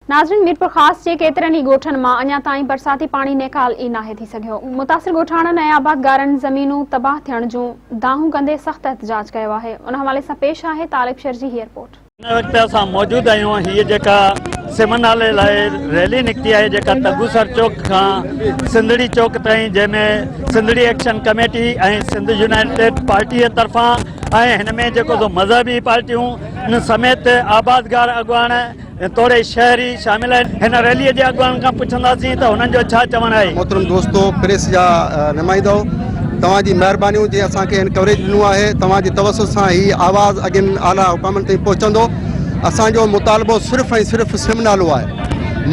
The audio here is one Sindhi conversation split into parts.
ناظرين ميرپورخاص جي ڪيترن ئي ڳوٺن مان اڃا تائين برساتي پاڻي نيڪال ئي ناهي ٿي سگهيو. متاثر ڳوٺاڻن ۽ آبادگارن زمينون تباهه ٿيڻ جون دانهون ڪندي سخت احتجاج ڪيو آهي. ان حوالي سان پيش آهي طالب شر جي هي رپورٽ. هن وقت اسان موجود آهيون هيء جيڪا سم نالي لاء ريلي نڪتي آهي جيڪا تگوسر چوڪ کان سنڌڙي چوڪ تائين جنهن ۾ Sindhri action committee ۽ Sindh united پارٽيء طرفان ۽ هن ۾ جيڪو سو مذهبي پارٽيون سميت آبادگار اڳواڻ توڙي شهري شامل آهن. هن ريلي جي اڳواڻن کان پڇنداسين ته هنن جو ڇا چوڻ آهي. محترم دوستو پريس جا نمائندؤ توهان جي مهربانيون جنهن اسان کي هن ڪوريج ڏنو آهي توهان جي توسط سان هي آواز اڳين اعليٰ حڪامن تائين پهچندو اسان جو مطالبو صرف ۽ صرف سم نالو آهي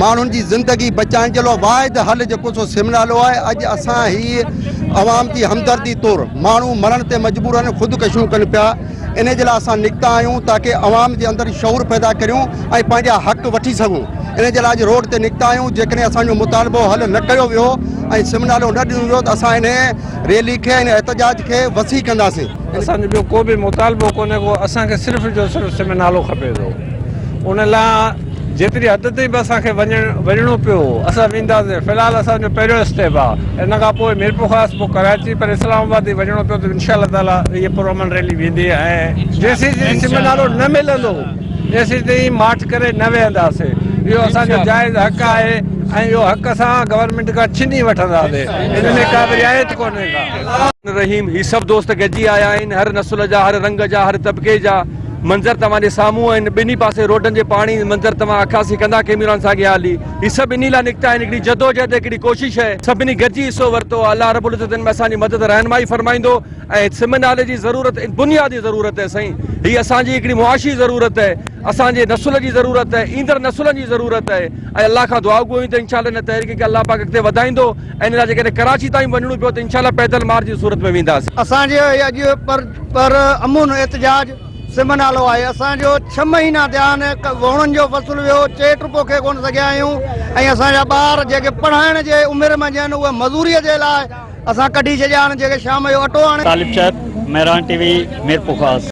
ماڻهن جي زندگي بچائڻ جي لاء واحد حل جيڪو سو سم نالو آهي اڄ اسان هي عوام جي همدردي طور ماڻهو مرڻ تي مجبور آهن خودڪشيون ڪن پيا انهي جي لاء اسان نڪتا آهيون تاڪه عوام جي اندر شعور پيدا ڪريون ۽ پنهنجا حق وٺي سگهون انهي جي لاء اڄ روڊ تي نڪتا آهيون جيڪڏهن اسان جو مطالبو حل نه ڪيو ويو ۽ سم نالو نه ڏنو ويو ته اسان انهي ريلي کي ۽ احتجاج کي وسيع ڪنداسين. اسان جو ٻيو ڪو به مطالبو ڪونهي ڪو اسان کي صرف جو صرف سم نالو کپي ٿو ان لاء جيتري حد تائين به اسان کي وڃڻ وڃڻو پيو اسان وينداسين في الحال اسان جو پهريون اسٽيپ آ ان کان پوء ميرپورخاص پوء ڪراچي پر اسلام آباد تائين وڃڻو پيو ته انشاء الله تعالي هيء پرامن ريلي ويندي ۽ جيسين تائين سم نالو نه ملندو تيسين تائين ماٺ ڪري نه ويهنداسين اهو اسان جو جائز حق آهي ۽ اهو حق اسان گورنمينٽ کان ڇني وٺنداسين ان ۾ ڪا به رعايت ڪونهي ڪا. رحيم هي سڀ دوست گڏجي آيا آهن هر نسل جا هر رنگ جا هر طبقي جا منظر توهان جي سامهون آهن ٻنهي پاسي روڊن جي پاڻي منظر توهان عڪاسي ڪندا ڪيميران ساڳي حال هي هي سڀ انهي لاء نڪتا آهن هڪڙي جدوجهد هڪڙي ڪوشش آهي سڀني گڏجي حصو ورتو آهي الله رب العزت ان ۾ اسان جي مدد رهنمائي فرمائيندو ۽ سم نالي جي ضرورت بنيادي ضرورت آهي سائين هي اسان جي هڪڙي معاشي ضرورت آهي اسان جي نسل جي ضرورت آهي ايندڙ نسلن جي ضرورت آهي ۽ الله کان دعا گهرون ته انشاء الله ان تحريڪ کي الله پاڪ اڳتي وڌائيندو ۽ ان لاء جيڪڏهن ڪراچي تائين وڃڻو پيو ته انشاء الله پيدل مارچ جي صورت ۾ وينداسين. اسان جو هي اڄ پر پر امن احتجاج سم نالو آهي اسان جو ڇهه مهينا ٿيا آهن ووڻن جو فصل ويو چيٽ پوکي ڪونه سگهيا آهيون ۽ اسان جا ٻار جيڪي پڙهائڻ جي عمر ۾ آهن اهي مزوري جي لاء اسان ڪڍي ڇڏيا آهن جيڪي شام جو اٽو آڻي طالب شر، مهراڻ ٽي وي، ميرپورخاص.